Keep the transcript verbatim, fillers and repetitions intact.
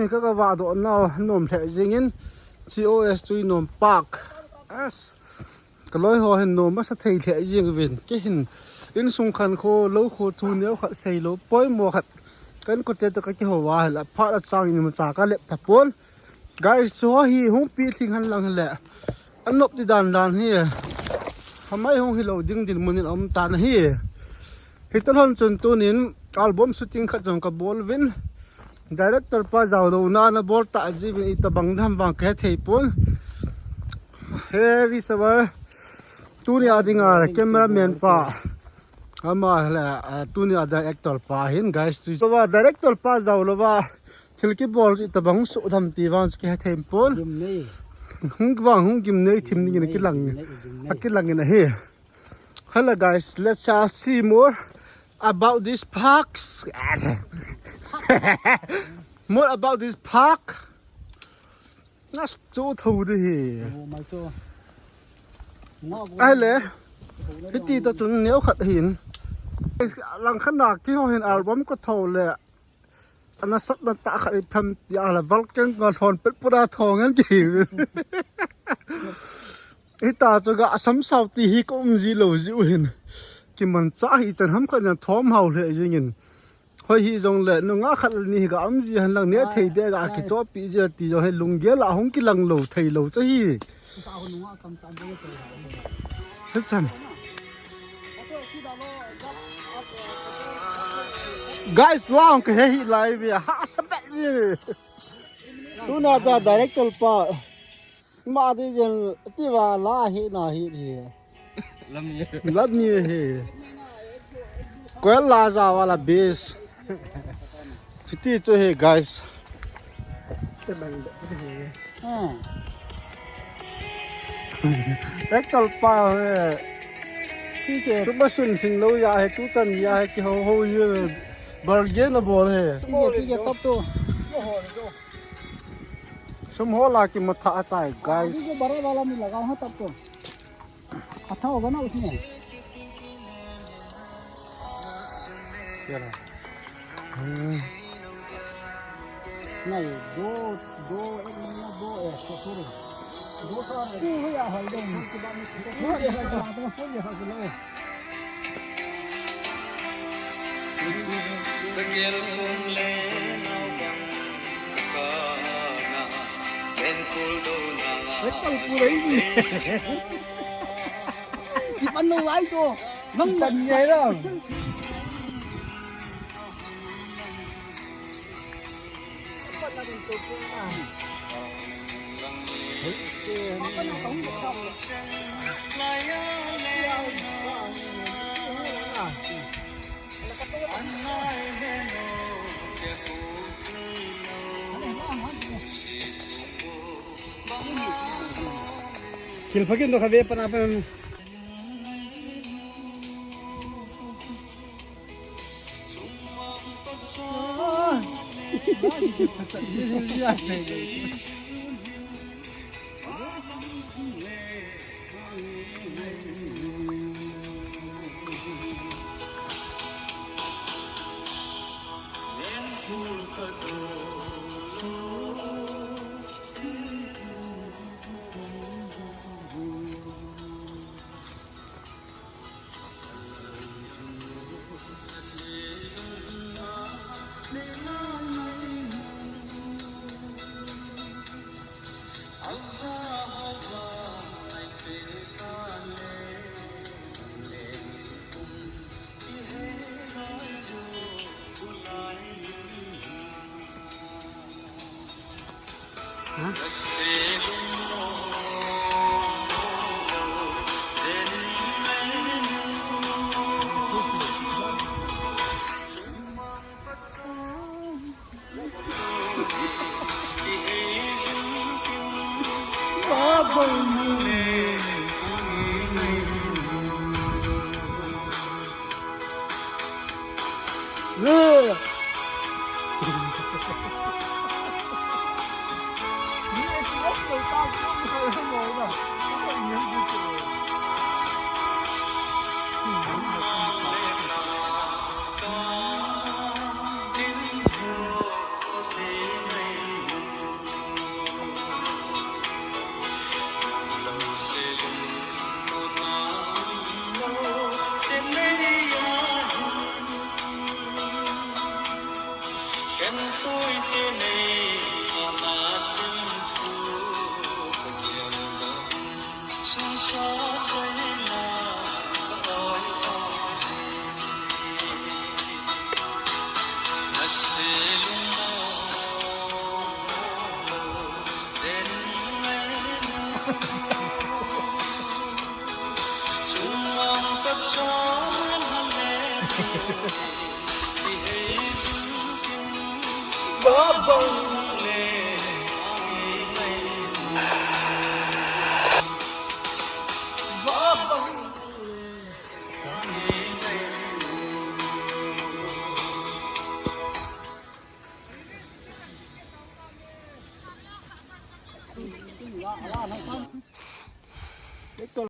Ka, ka vahdoh nau nom lheh jingin, C O S Tuinom Park. Yes. Ka loi ho hin nom masa thei lheh jing uvin. Kei hin insung khankho, lou kho thu neo khat sei lou, poimo khat. Ka inkote toh ka kihou a hile, phat a chang in imacha ka lep tapon. Guys, chu hi hung pi thing hen lang hile. Anop di dan dan hi. Hamai hung hilou ding dinmun in aum tan ahi. Hita lhon chun tunin album shooting khat jong ka bol uvin. Director pa jaolouna ana bol ta jiuvin, itobang dam vang ka hethei pon. He Rishavar, tunia dinga cameraman pa. Ama le, ah, tunia director pa hin, guys, tu. Louva, director pa jaolouva. Thil kibol chu itobang soh dam ti vang chu kihethei pon. Gimnei. Hung vang hung gimnei thim dingin akilang. Gimnei, gimnei. Akilang in ahi. Hello guys, let's, uh, see more about this parks. More about this park. Nas chu tho di hi. Oh, mai chu. Ahile. Hiti toh chun neo khat hin. Langkhat na kihou hin album ka tho le. Ana satna tah khat i phem tia la, valkeng nga lhon pet pura thong an ki. Hita chu ga asam sao ti hi ka um ji lou jiu hin. Kimanchah hi chan ham khat na thom hao lheh jingin. Hoi hijongle nungah khat ni hi ga um ji hen lang, ne thei be ga kichohpi ji ti jong hi lunggel a hung kilang lou thei lou chu hi. Hichan. Guys, lang ka he hi lai ve, ha sa be ve. Tuna ta director pa. Ma di den ti va la hi na hi hi. Lam ni. Lam ni hi. Koel la ja wala base. Chiti chu hi, guys. Ah. Ektal pa hi. Thik hai. Suba sun sin lou ya hai, tu tan ya hai, ki ho ho ye bargain na bol hai. Thik hai, thik hai, tab to. Sum ho la ki matha atai, guys. Abhi jo bada wala mein lagao ha tab to. अच्छा होगा ना उसमें? क्या रहा? हम्म। नहीं, दो, दो, एक महीना, दो, ए, सो-, sorry। दो साल है। तू हो या हल दो। फूल देखा था, तो फूल देखा था, लो। Ka gel kum le nau bang ka na, ben kul do na. Ektal pura hi. Ipan no lai to. Mang ban ye lo. Kilpakin do kave pana pan.